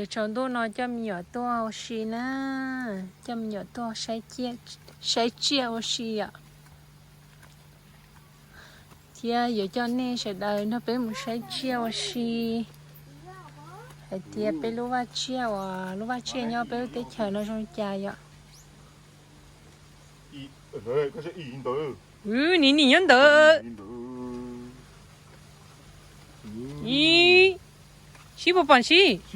Tsaus ntuj no coj me nyuam tuaj ua si na, coj me nyuam tuaj saib tsiaj ua si yom. Thiab yuav coj nej sawv daws nrog peb mus saib tsiaj ua si hais tias peb lub vaj tsiaj uas lub vaj tsiaj nyob peb lub teb chaws no zoo li cas yom. Nim nim nyob ntawd. Ib, sib puas pom sib. Ib,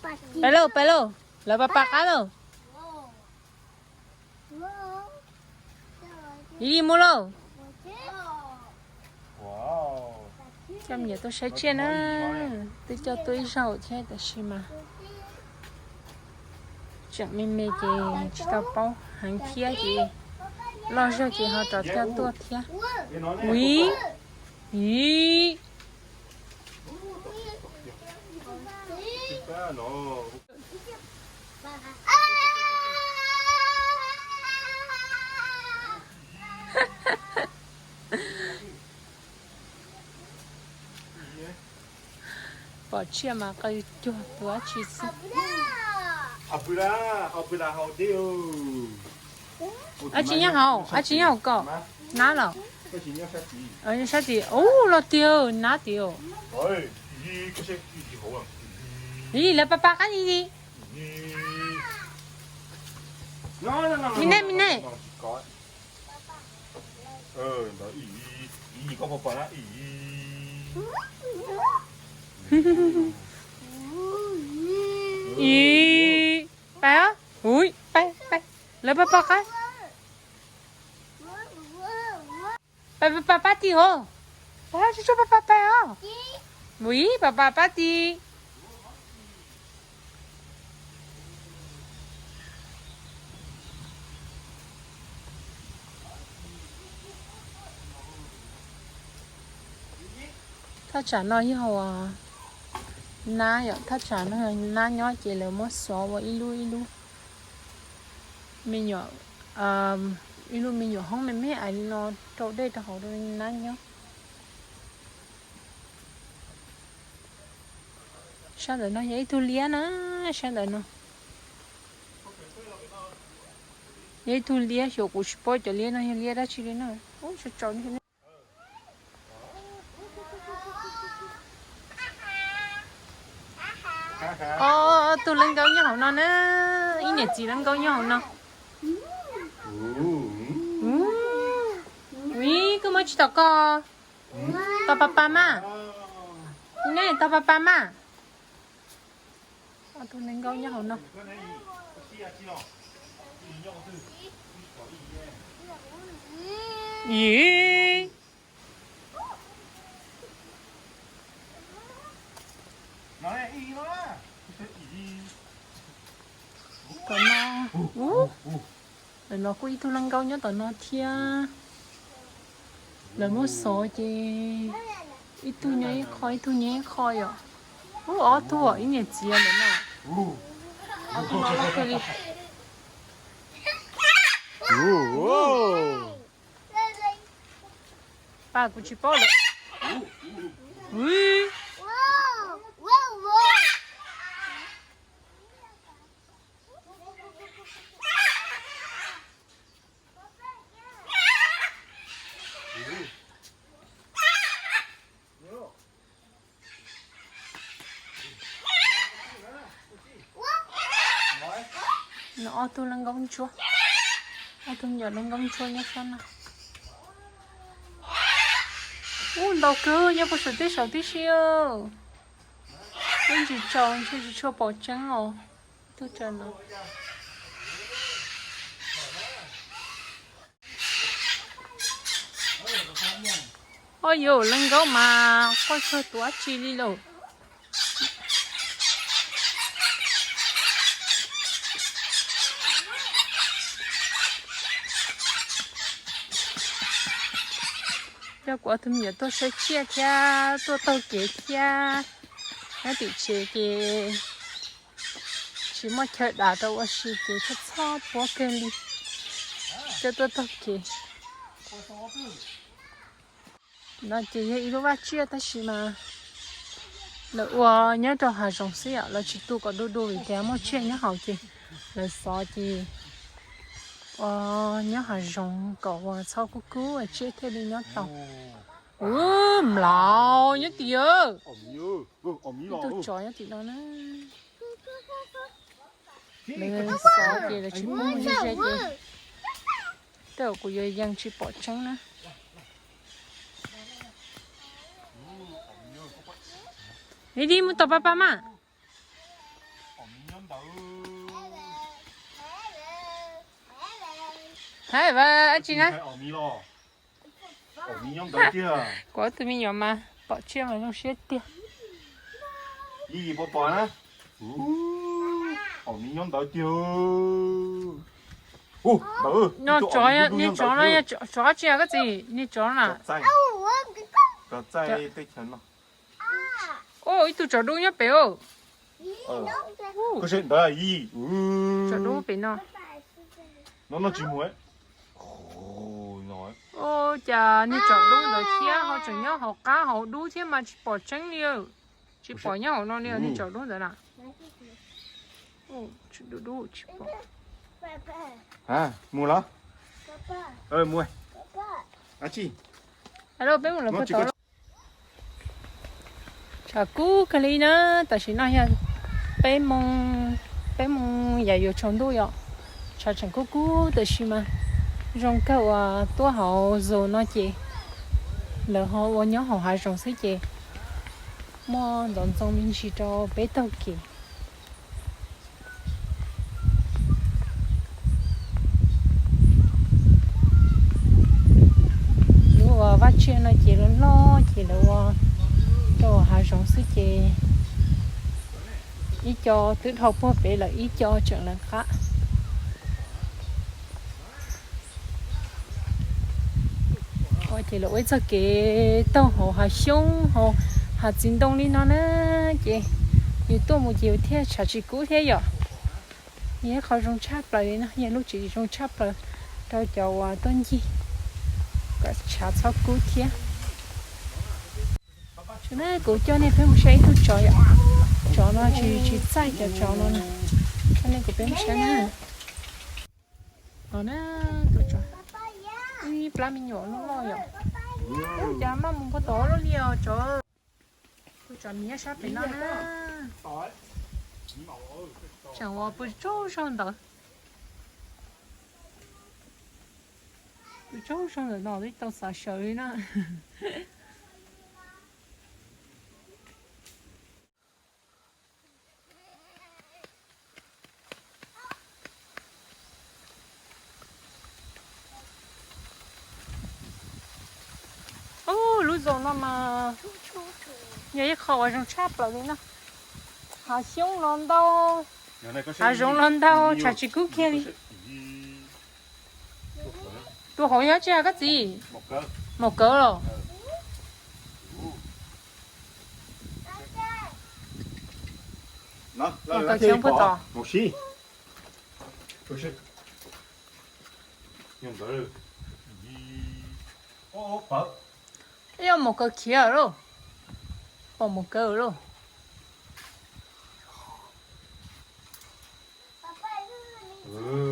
pais lauj, pais lauj, lawv pais pab qab lauj. Ib mus lauj. Coj me nyuam tuaj saib tsiaj na, twb coj tuaj ib zaug thiab tab sis mas tseem me me ces tsis tau paub heev thiab ces loj zog ces ho rov coj tuaj thiab. Ui, ib. Pom tsiaj mas qw cuag tus dab tsi xwb. Dab tsi nyob hauv, dab tsi nyob hauv ko? Nab los? Sab tim, ub, los tiag, nab tiag. Ib, lawv pab pab qab li li. Me nej, me nej. Ib, pais os. Ui, pais, pais. Lawv pab pab qab. Pab pab pab tim hos. Pab tsuag tsuag pab pab pais os. Ui, pab pab pab tim. Thaj tsam no yog nab yom, thaj tsam no nab nyob ces lawv muab xov ua ib lub ib lub me nyuam, ib lub me nyuam hoob me me ais li no rau dej rau hauv rau nab nyob. Sab ntawm no yog ib tug liab na, sab ntawm no yog ib tug liab, xyov kuv tsis paub cov liab no yog liab dab tsi li na. Ob tug lawv nkaub nyob hauv no na, ib niam txiv lawv nkaub nyob hauv no. Ui, koj muab tsis tom koj. Tos pas pas mas. Nej tos pas pas mas. Ob tug nees nkaum nyob hauv no. Ib. Tom no, ub, ntawm no kuj ib tug laj nkaub nyob tom no thiab. Lawv muab xov ces ib tug nyob ib qho, ib tug nyob ib qho yom. Ub, ob tug ib niam txiv ntawm no. Ob tug no loj kawg li. Pab kuv tsis paub lawm. No ob tug laj nkaub ntsuab, ob tug me nyuam laj nkaub ntsuab nyob sab no. Ub, ntau kawg nyob puag saum tej saum tib si. Lub ntsis tsaus ntshe tsis tshua pom tseeb os. Tug tsaus no. Oj yus, laj nkaub mas quaj txog tus dab tsi li lauj. Coj kuv ob tug me nyuam tuaj saib tsiaj thiab tuaj taug kev thiab. Nyob tim tsev ces tsis muaj chaw dam rau ua si ces txhob txhob puab kawg li. Coj tuaj taug kev. No ces yog ib lub vaj tsiaj tab sis mas lawv ua nyob rau hav zoov xwb yom, lawv tsis tu kom du du vim tias muaj tsiaj nyob hauv ces lawv xov ces ua nyob hav zoov kom ua txhob kub kub tsiaj thiaj li nyob tau. Mlaus nyob tim, ib tug tsov nyob tim no na. Lawv xov ces lawv tsis pub ze ze ces tej zaum kuv yuav yees tsis pom tseeb na. Ib mus tom pab pab mas. Hais vas dab tsi na? Kuv ob tug me nyuam mas pom tsiaj mas zoo siab tiag. Niag tsov, niag tsov no, tsov dab tsi koj txiv? Niag tsov na. Ib tug tsov dub nyob pem. Tsov dub pem no. Ua cas niag tsov dub ntawd thiab ho tseem nyob hauv qab hauv dub thiab mas tsis pom tseeb li. Tsis pom nyob hauv no li niag tsov dub ntawd na. Mus los? Mus. Peb mus lawm puag tod. Tshav kub kawg li na, tam sim no yog peb moo, peb moo yam yuav tsaus ntuj yom. Tshav tseem kub kub tab sis mas zoo kawg uas tuaj hauv zos no ces lawv ho ua nyob hauv hav zoov xwb ces muaj ntxoov ntxoo me ntsis rau peb taug kev. Lub vaj tsiaj no ces loj loj ces lawv ua rau hav zoov xwb ces ib co twb dhau puag pem lawm ib co tseem lawv qab. Ces lawv ua ib txoj kev taug hauv hav xyoob hauv hav txiv ntoo li no na, ces yus tuaj mus ces yus thiaj tshav tsis kub thiab yom. Yog ib qho zoo tshaj plaws li no, yog lub tsev zoo tshaj plaws rau cov uas tuaj ncig kom tshav txhob kub thiab. Kuv coj nej peb mus saib ib tug tsov yom. Tsov no tsis, tsis txaij cov tsov no na. Coj nej kuv peb mus saib na. No na, tus tsov, ib plab me nyuam loj loj yom. Ub, cas maj mus puag tod lub liaj os tsov. Tus tsov miv sab pem no na. Tseem ua pw tsaug zog ntawd. Pw tsaug zog ntawm no twb tau xav sawv li na. Ub, lub zos no mas yog ib qho uas zoo tshaj plaws li na. Hav xyoob los ntau, hav zoov los ntau, tshav tsis kub kiag li. Tus hauv yog tsi koj txiv? Maum kawv los? Maum kawv khiav puag tod. Yog maum kawv khiav lauj. Pom maum kawv lauj.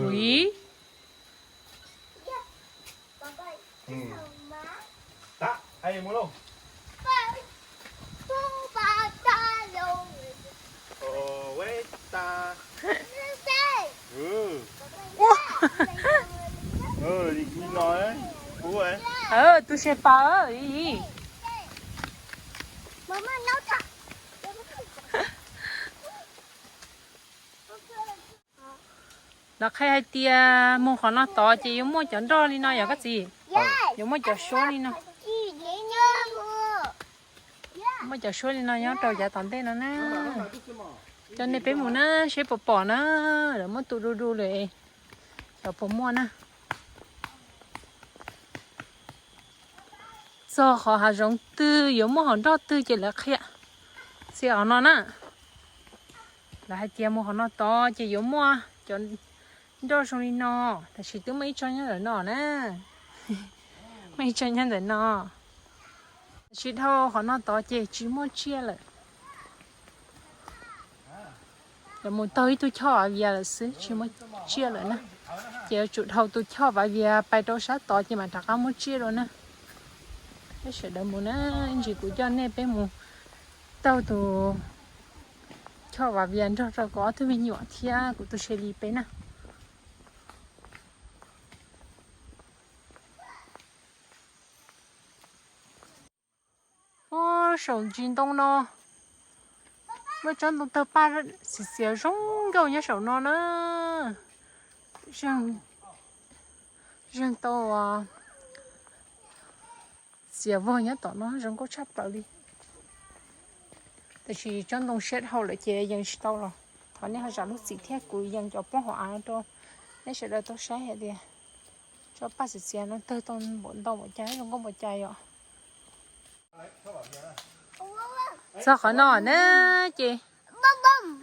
Ui. Tus siav pas. Lawv qhia hais tias mus qhov no tod ces yuav muaj cov nroj li no yog koj txiv? Yuav muaj cov suab li no. Muaj cov suab li no nyob rau yav tom ntej no na. Coj nej peb mus na, seb puas pom na. Lawv muab tu du du lawm, xyov puas muaj na. Txog qhov hav zoov twg yuav muaj hom nroj twg ces lawv qhia. Txia qhov no na. Lawv hais tias mus qhov no tod ces yuav muaj cov Nroj zoo li no, tab sis twb muaj ib tsob nyob ntawm no na. Muaj ib tsob nyob ntawm no. Tab sis dhau qhov no tod ces tsis muaj tsiaj lawm. Yuav mus taug ib tug choj vav vias lawm xwb, tsis muaj tsiaj lawm na. Ces yuav tsum dhau tus choj vav vias pais rau sab tod ces mam rov qab muaj tsiaj dua na. Peb sawv daws mus na, ib ntsis kuv coj nej peb mus taug tus choj vav vias nrog rau kuv ob tug me nyuam thiab kuv tus se li peb na. Ub, saum ntsis ntoo no muaj tsob ntoo tawg paj xiav xiav zoo nkauj nyob saum no na. Zeeg, zeeg tau txiav vog nyob tom no zoo nkauj tshaj plaws li. Tab sis tsob ntoo siab dhau lawm ces yees tsis tau los thov nej ho zam lub txim thiab kuv yees cov poob hauv av rau nej sawv daws tau saib hais tias tsob paj xiav xiav no tawg tau npaum ntau npaum cas zoo nkauj npaum cas yom. Txog qhov no na ces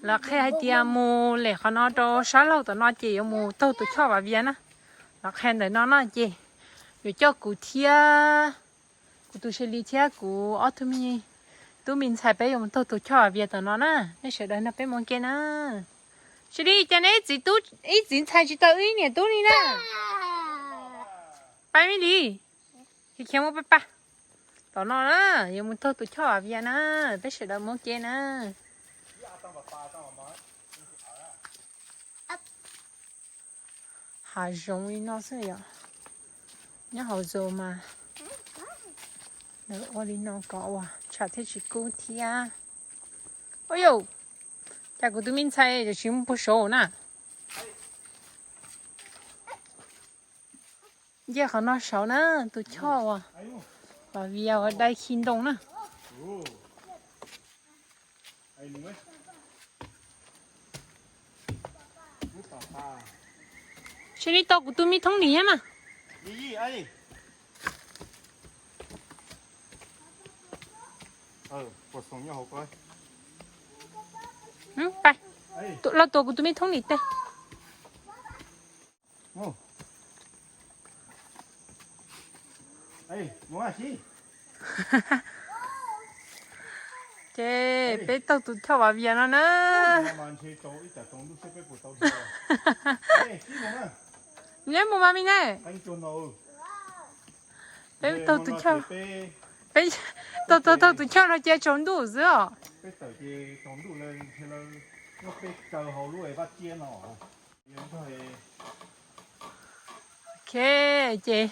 lawv qhia hais tias mus lem qhov no rau sab laug tom no ces yuav mus taug tus choj vav vias na. Lawv qhia ntawm no no ces yuav coj kuv thiab kuv tus se li thiab kuv ob tug me tub me ntxhais peb yuav mus taug tus choj vav vias tom no na. Nej sawv daws nrog peb mus ua ke na. Se li cas nej ib txiv tub ib txiv ntxhais tsis tau wb ib niam tub li na. Pab me li, khiav khiav mus pab pab. Tom no na, yuav mus taug tus choj vav vias na, peb sawv daws mus ua ke na. Hav zoov li no xwb yom. Nyob hauv zos mas lawv ua li no kom uas tshav thiaj tsis kub thiab. Ua yau, cas kuv tus me ntxhais tsis mus puag saud na. Nce qhov no saud na, tus choj uas vav vias uas dai khi ntoo na. Se li tau kuv tus me thoob nim thiab mas. Los tuav kuv tus me thoob nim tes. Ces peb taug tus choj vav vias no na. Neb mus mas me ne. Peb taug tus choj, peb taug taug tus choj no cia tsaus ntuj xwb os. Ok, ces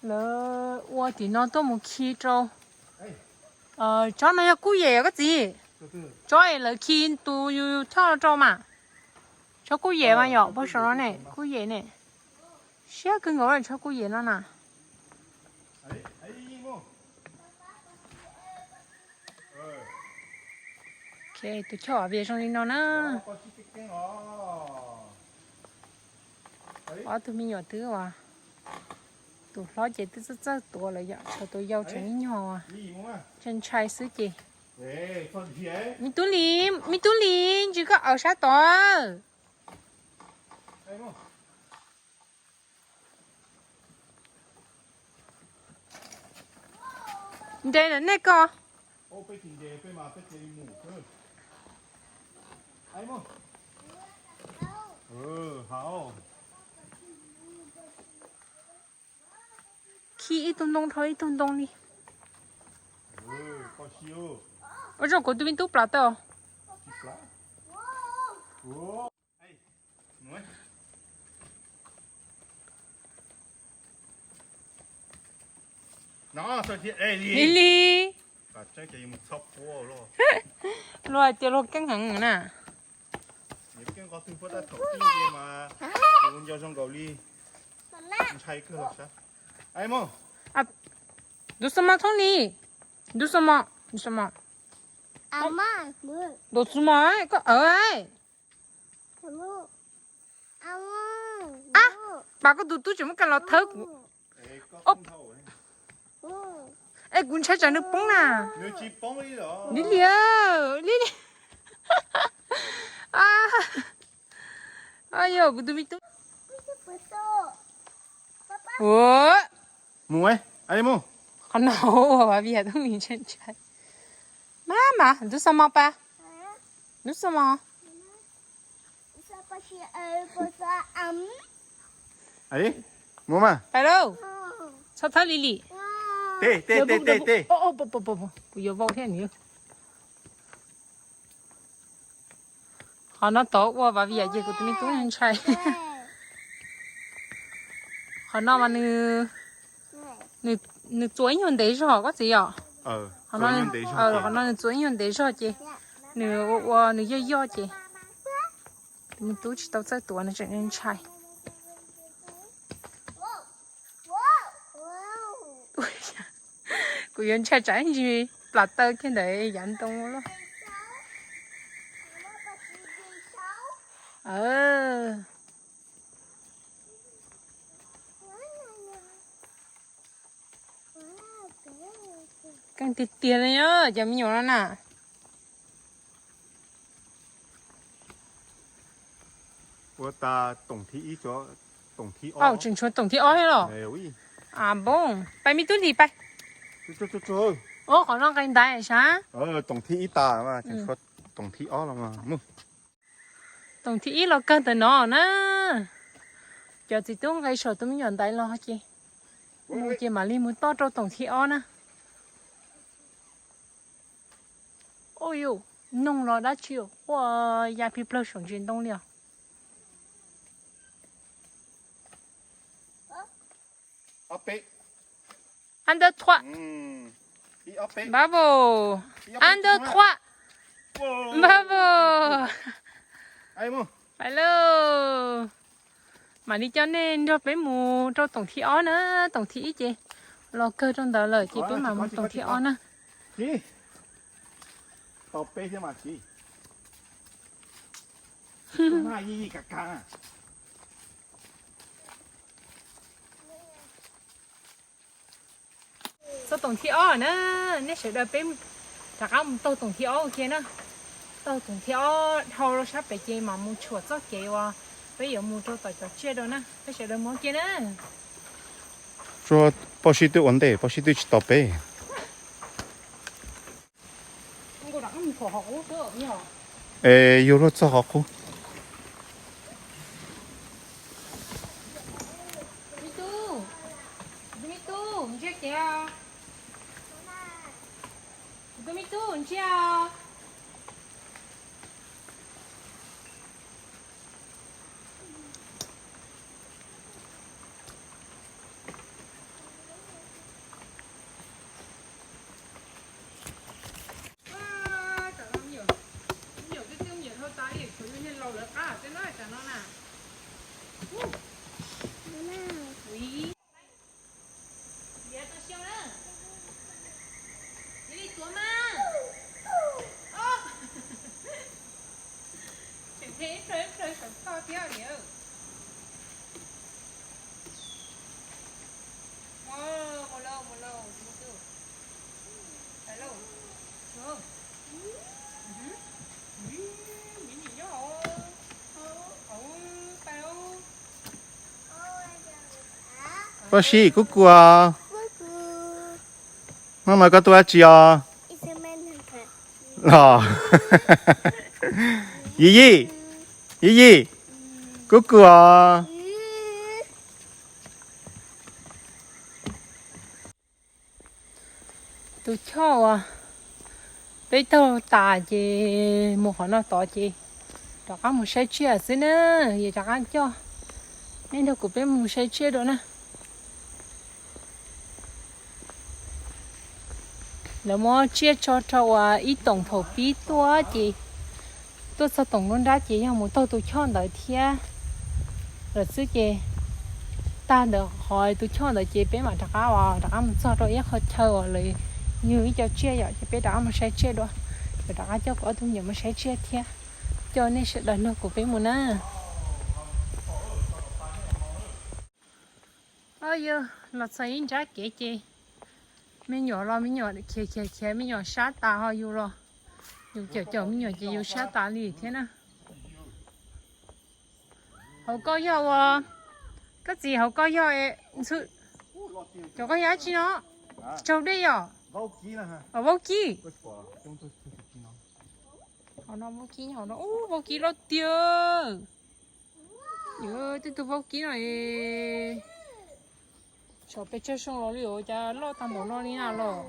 lawv ua tim no tuaj mus khi rau. Tsob no yog kub yem os koj txiv. Tsob es lawv khi tus yus choj rau mas. Tsob kub yem mas yom, puag saum no ne, kub yem ne. Siab kawg nkaus tsob kub yem no na. Ok, tus choj vav vias zoo li no na. Ob tug me nyuam twb uas, tus hlob ces twb txawj txawj tuav lawm yom, tshuav tus yau tseem ib nyuag uas ntshai ntshai xwb ces. Me tub Lis, me tub Lis, ntsis koj awm sab tod. Nres lawm nej ko. Khi ib tug ntoo dhau ib tug ntoo li. Ua zoo kuv tus me tub plam tau. Li li. Luag hais tias luag keeb heev na. Ntu xo mo thoob li. Ntu xo mo, ntu xo mo. Ntu xo mo, koj awm. Ab, pas koj tus tub tseem muab koj los thawb kuv. Es kuv ntshai tsam nws poob na. Li li, li li. Yog kuv tus me tub. Ua, mus, mus. Qhov no ua Vaj Viam tub ntshai ntshai. Mas mas, do you want some more? Do you want some more? Txhob thawb Lily. Kuv yuav vau thiab nws. Qhov no tod ua Vaj Viam ces kuv tus me tub ntshai. Qhov no mas nws txuas ib nyuag ntev zog koj txiv yom. Qhov no nws txuas ib nyuag ntev zog ces nws ua ua nws yoj yoj ces tus me tub tsis tau txawj tuav nws tseem ntshai. Kuv yuav ntshai tsam ib ntsis plam taw kiag ntawd yav ntoo loj. Keej tiag tiag li os cov me nyuam no na. Ua tas toom thib ib, toom thib ob, tseem tshuav toom thib ob thiab los? A npoo, pais me tub Hlis pais. Ua qhov no nqis ntaiv sav. Toom thib ib tas mas tseem tshuav toom thib ob los mas mus. Toom thib ib los kawg ntawm no na. Cov txiv tub nqis saum tus me nyuam ntaiv los ces mus ces mam li mus toj rau toom thib ob na. Ua yus noog los dab tsi ua ya plig plawg saum ntsis ntoo li os. Ăn deux, trois. Bubble. Ăn deux, trois. Bubble. Pais lauj. Mam li coj nej nrog peb mus rau toom thib ob na. Toom thib ib ces los kawg rau ntawd lawm ces peb mam mus toom thib ob na. Tau peb thiab mas tsis. Txog toom thib ob na, nej sawv daws peb rov qab mus taug toom thib ob ua ke na. Taug toom thib ob dhau rau sab pem ces mam mus tshuam txoj kev uas peb yuav mus rau tom cov tsiaj dua na. Peb sawv daws mus ua ke na. Poj sib twb ua ntej, poj sib twb tsis tos peb. Es yug luag txog qhov qub. Tseem them ib plawg ib plawg saum toj thiab li. Mus lauj, mus lauj, mus lauj. Poj sib kub kua. Maj mas koj tuaj dab tsi os? Los, Yij Yij, Yij Yij, kub kua os. Tus choj uas peb taug tas ces mus qhov no tod ces rov qab mus saib tsiaj xwb na. Yog rov qab coj nej nrog kuv peb mus saib tsiaj dua na. Lawv muab tsiaj tso rau uas ib toom thaum pib tuaj ces tuaj txog toom nruab nrab ces yog mus taug tus choj ntawd thiab lawm xwb ces tag ntawm qhov tus choj ntawd ces peb mam rov qab uas rov qab mus txog rau ib qho chaw uas lawv yug ib co tsiaj yom ces peb rov qab mus saib tsiaj dua. Yuav rov qab coj kuv ob tug me nyuam mus saib tsiaj thiab. Coj nej sawv daws nrog kuv peb mus na. Yog los txog ib nrab kev ces me nyuam los me nyuam khiav khiav khiav me nyuam sab tas ho yus los yus caum caum me nyuam ces yus sab tas li thiab na. Hauv koj yog ua, koj txiv, hauv koj yog ntxhw, cov koj yog dab tsi no? Tsaug dej yom? Vaub kib. Hauv no vaub kib, hauv no, ub, vaub kib loj tiag. Yog tej tug vaub kib no es tsam pes tsawg xyoo los li os cas loj tag npaum no li na los.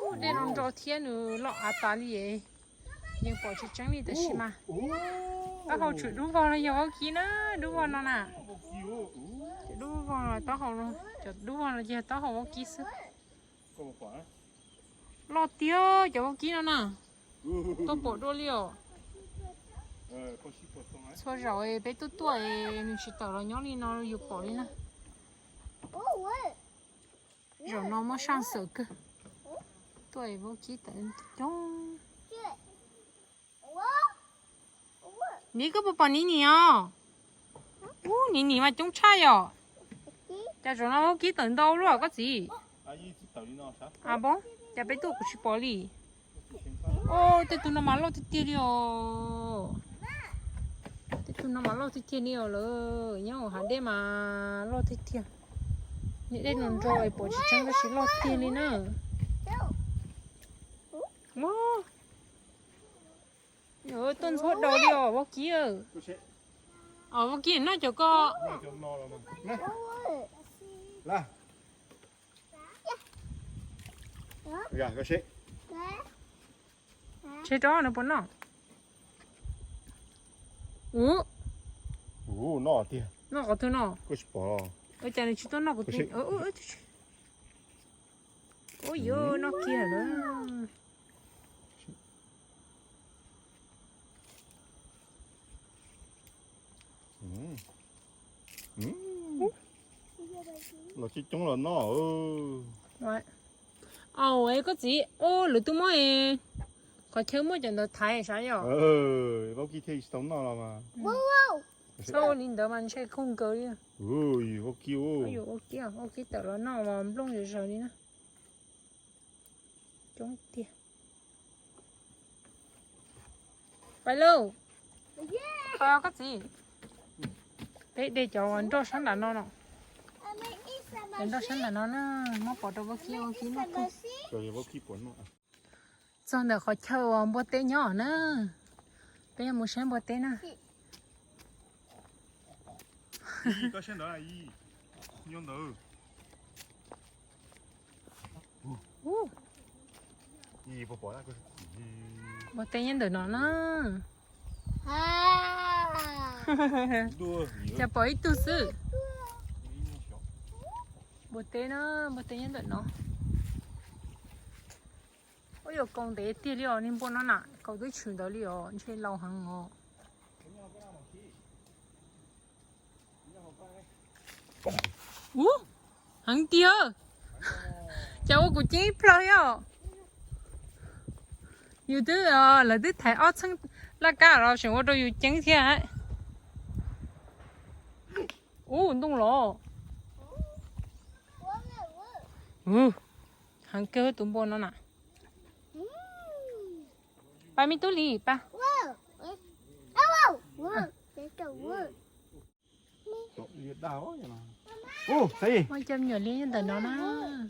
Ub, dej no nro thiab nws loj av tas li es yeej pom tsis tseeb li tab sis mas taub hau tshwm dub vog no yog vaub kib na, dub vog no na. Cov dub vog no taub hau, cov dub vog no ces yog taub hau vaub kib xwb. Loj tiag cov vaub kib no na. Tuaj pom dua li os. Txhua zaus peb tuaj tuaj es nws tsis tawm los nyob li no yus pom li na. Zaum no muab saj xawm kawg. Tuaj vaub kib tawm coob. Niv, koj puas pom niv nim os? Ub, niv nim mas coob tshaj yom. Cas zaum no vaub kib tawm ntau luaj koj txiv? Ab, cas peb tuaj kuv tsis pom li. Ub, tej tug no mas loj tiag tiag li os. Tej tug no mas loj tiag tiag li os lawm, nyob hauv hav dej mas loj tiag tiag. Niam dej no nro es pom tsis tseeb tab sis loj tiag li na. Tuaj ntxhuab daus li os vaub kib. Os vaub kib noj cov ko. Tseg rau nws puas noj. Ub, noj tiag, noj qhov twg no? Ua cas nws tsis tuaj noj kuv twg? Ub, yuav noj kiag lawm. Los coob coob los noj. Au, es koj txiv, ub, lwm tus muab qhov chaw muab cov ntawd thaiv sav yom. Vaub kib thiaj tsis tau noj los mas. Txhob ua li ntawd mas ntshe khaub nkaws li. Vaub kib, vaub kib tawm los noj mas nplooj zom zaws li na. Coob tiag. Pais lauj. Koj txiv, peb de cov uas nroj sab nram no no. Cov nroj sab nram no na, muab pov rau vaub kib, vaub kib noj kiag. Txog ntawm qhov chaw uas npua teb nyob na, peb yuav mus saib npua teb na. Npua teb nyob ntawm no na. Cas pom ib tug xwb. Npua teb na, npua teb nyob ntawm no. Ua yuav kaus ntev tiag li os, niag npua no na, kaus twb tshwm ntawd li os, ntshe laus heev os. Ub, heev tiag. Cas ua kuv ceeb ib plawg yom. Yus twb, lawv twb thaiv ob txheej laj kab los tseem ua rau yus ceeb thiab. Ub, ntoo los. Heev kawg tus npua no na. Pab me tub Lis pab. Muaj cov me nyuam liab nyob ntawm no na.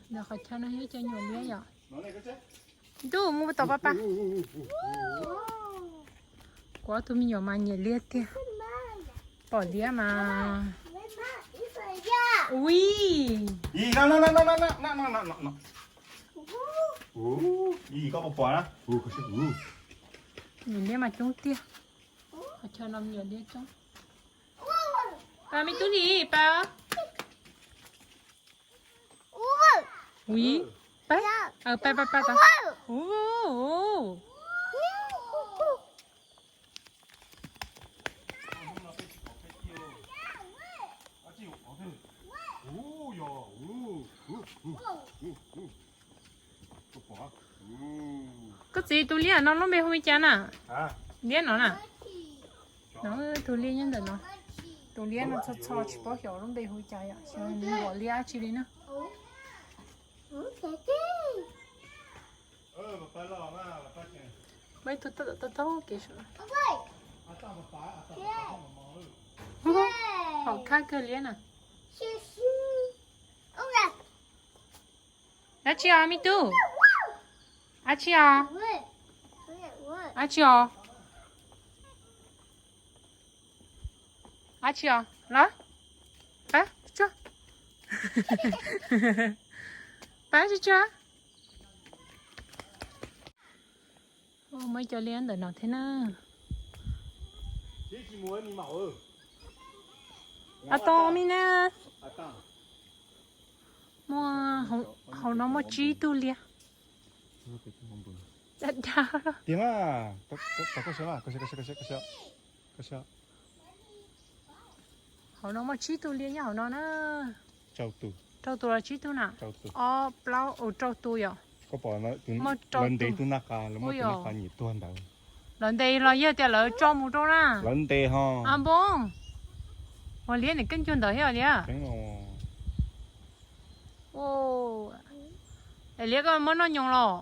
Ntawm qhov chaw no yog cov me nyuam liab yom. Ntuj, mus tom pab pab. Kuv ob tug me nyuam mas nyiam liab tiag. Pom liab mas. Ui, nyiam liab mas coob tiag. Qhov chaw no me nyuam liab coob. Pab me tub Lis pab. Ui, pab, pab pab pab. Koj txiv, tus liab no lub npe hu li cas na? Liab no na. No, tus liab nyob ntawm no. Tus liab no txho txho tsis paub xyov lub npe hu cas yom, xyov nws yog liab dab tsi li na. Peb tus tab tom taug taug kev saum no. Haum khab kawg liab na. Dab tsi os me tub? Dab tsi os? Dab tsi os? Dab tsi os? Los, pab tsuag, pab tsuag tsuag. Muaj ib co liab ntawm no thiab na. Ab, tau me na. Muaj, hauv no muaj tsib tug liab. Dab dab. Hauv no muaj tsib tug liab nyob hauv no na. Rau tus los tsib tug na? Ob plaub, ua rau tus yom. Muaj rau tus. Lawv ntes los yog tias lawv tso mus rau na? Lawv ntes ho. Ab npoo, ua liab nws keej cuag ntawd thiab liab. Es liab koj muab noj nyoos los?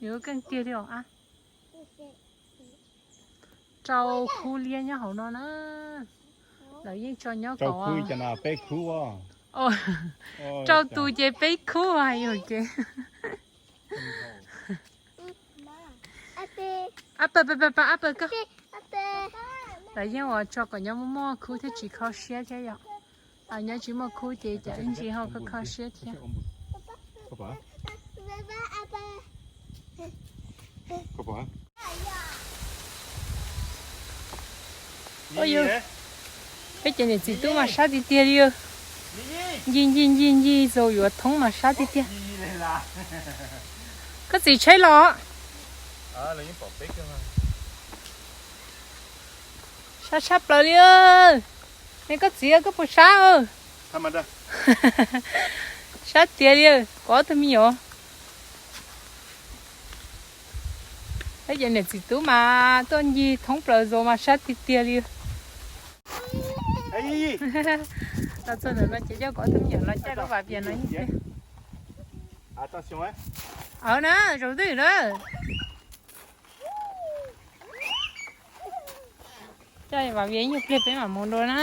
Nws keej tiag li os. Rau khub liab nyob hauv no na. Lawv yeej tso nyob kom, rau tus ces peb khub hais yus ces. Ab pawg, ab pawg, ab pawg koj. Lawv yeej ua tso kom nyob muaj muaj khub thiaj tsis kho siab thiab yom. Nyob tsis muaj khub ces cas ib ntsis ho kho kho siab thiab. Peb cov niam txiv tub mas sab tiag tiag li. Ncig ncig ncig ncig zoo yuav thoob mas sab tiag tiag. Koj txiv tshaib los? Sab sab plaws li. Es koj txiv koj puas sab? Sab tiag li, kuv ob tug me nyuam. Peb cov niam txiv tub mas tuaj ncig thoob plaws zoo mas sab tiag tiag li. Los txog ntawm no ces coj kuv ob tug me nyuam los caij lub Vas Vias no ib pliag. Aw na, zaum twg na. Caij Vas Vias ib nyuag pliag peb mam mus dua na.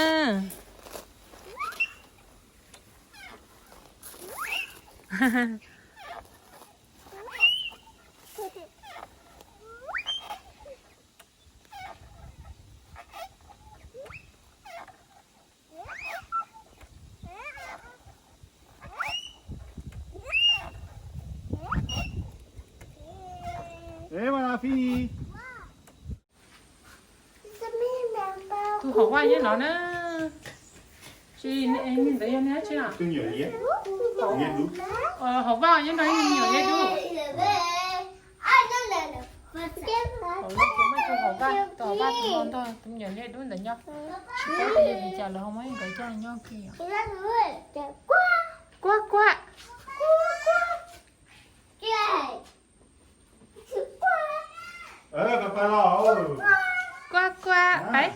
Tus hauv vaj nyob no na. Tsis, ntawd yog neb dab tsi na? Hauv vaj nyob no, me nyuam liab dub. Hauv no ces muaj tus hauv vaj, tus hauv vaj tus no ntog tus me nyuam liab dub ntawd nyob. Tsis paub tias yog vim cas lawv ho muab nkawd coj nyob kiag. Kuaj kuaj. Kuaj kuaj, pais.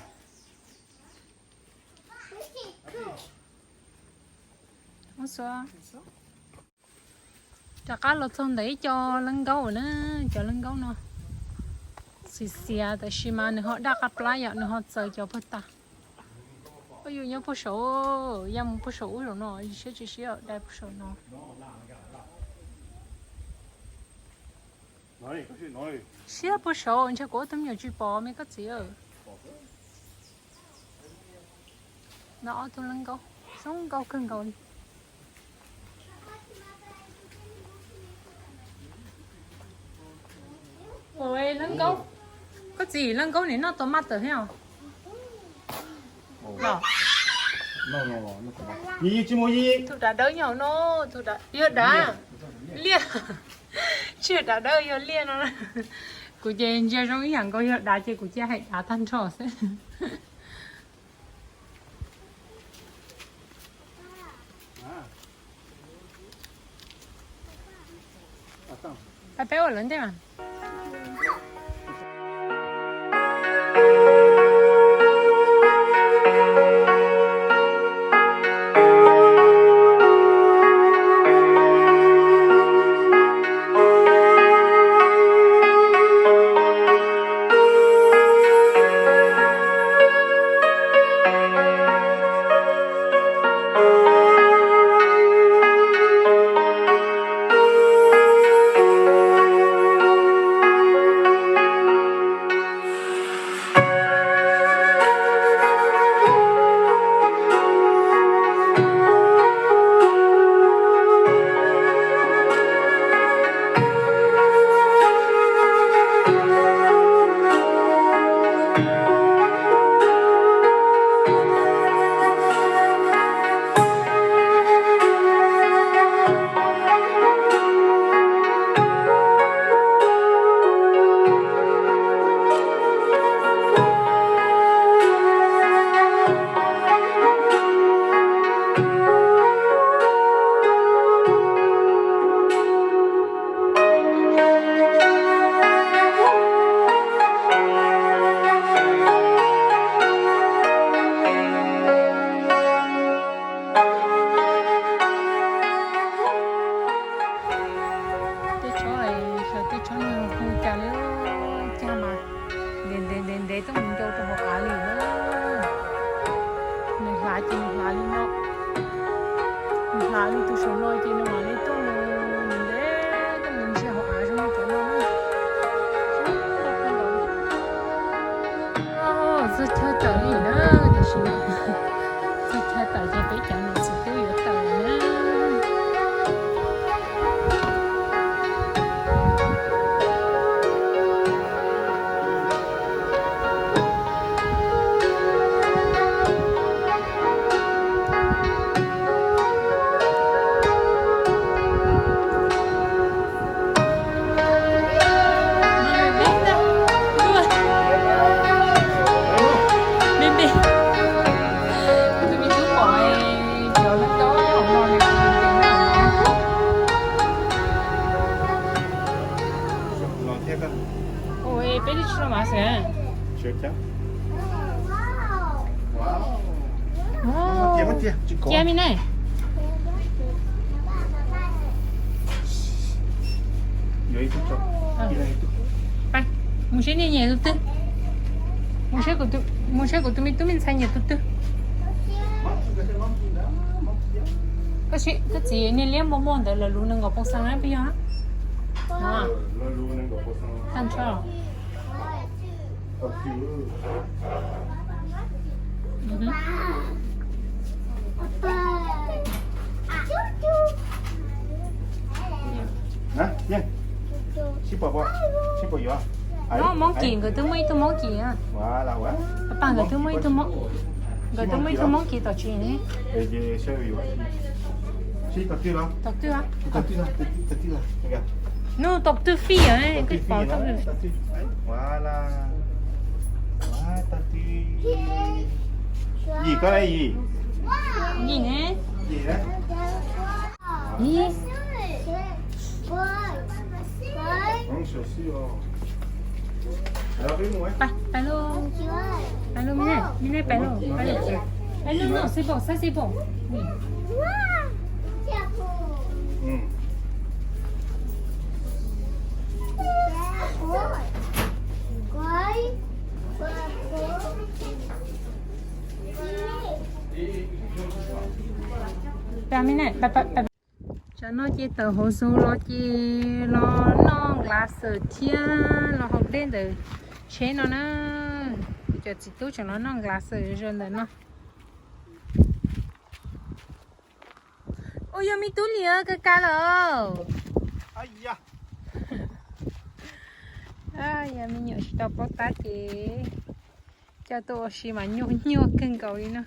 Rov qab los txog ntawm ib co leej nkaub na, cov leej nkaub no xiav xiav tab sis mas nws ho daj qab plab yom, nws ho txawv cov puag ta. Ua yus nyob puag saud, yaj mus puag saum ub saum no, siab tsis siab dai puag saum no. Siab puag saud, ntshe kuv ob tug me nyuam tsis pom me koj txiv. No ob tug leej nkaub, zoo nkauj kawg nkaus li. Ua leej nkaub, koj txiv leej nkaub nim noj tau maj tawm thiab os. Tus dav dawb nyob no, tus dav, yog dav, liaj, tsis yog dav dawb yog liaj no. Kuv ces ntsia zoo ib yam nkaus, yog dav ces kuv cia hais dav tag nrho xwb. Peb ua lawv ntej mas. Lam li tus saum no ces nws mam li tuaj mus ntev tuaj mus ntsia hauv av zoo li cov no na. Txog chaw tawm li na, tiam sis txog chaw tawm ces peb cov niam txiv twb yuav tawm lawm na. Ua peb twb tsis los mas xwb. Cia mi ne. Mus saib nej nyiam tus twg. Mus saib kuv tus me tub me ntxhais nyiam tus twg. Koj txiv, niag liab muag muag ntawd lawv luv nees nkaum pau xees na, puas yog? Tag nrho. Monkey, nkawd twb muaj ib tug monkey. Papá, nkawd twb muaj ib tug, nkawd twb muaj ib tug monkey tom tsev ne. Tom twg? Nub, tom twg fij yom, koj pom tau. Yim koj ne, yim. Yim ne. Yim. Pais, pais lauj, pais lauj, me nej, me nej pais lauj, pais lauj, pais lauj, no, xib pom, xab xib pom. Tam no ces tawm hauv zoo los ces los noj nqlas xwm thiab los haus dej ntawm tsheb no na. Kuv cov txiv tub tseem los noj nqlas xwm zoo ntawm no. Ua yog me tub Lis ka ka lawm. Yog me nyuam tsis tau paub tab ces coj tuaj ua si mas nyuaj nyuaj kawg nkaus li no.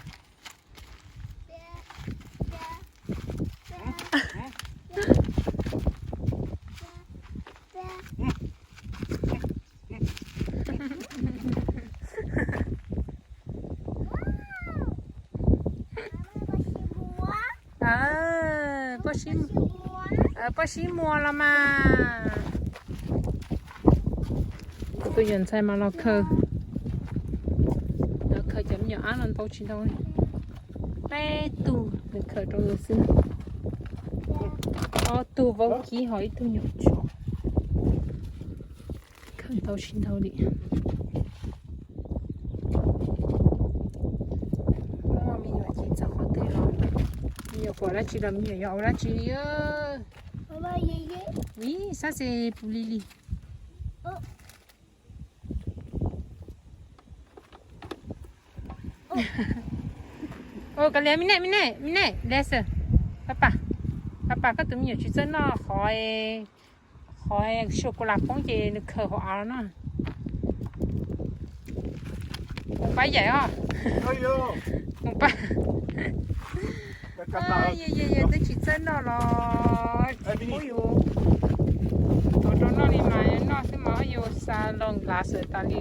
Poj sib muag los mas. Kuv tus nyuam ntxhais mas los khaws, los khaws cov me nyuam ab no ntau tsis ntau li. Peb tug nws khaws rau nws xwb na. Ob tug vaub kib ho ib tug nyuam tsov. Khaws ntau tsis ntau li. Muaj me nyuam ces txog qhov twg los, me nyuam pom dab tsi los me nyuam yuav ua dab tsi li. Ib sab xis pus li li. Ua koj liam me nej, me nej, me nej, Lexus. Pab pam, pab pam koj tus me nyuam tsis txawj noj qhov, qhov sua ku las poob ces nws khaws hauv av no. Mus pab yaim os. Mus pab. Yog yog yog twb tsis txawj noj los ub yus tuav rau noj li mas noj xwb mas yus xa los nqav xwm tas li.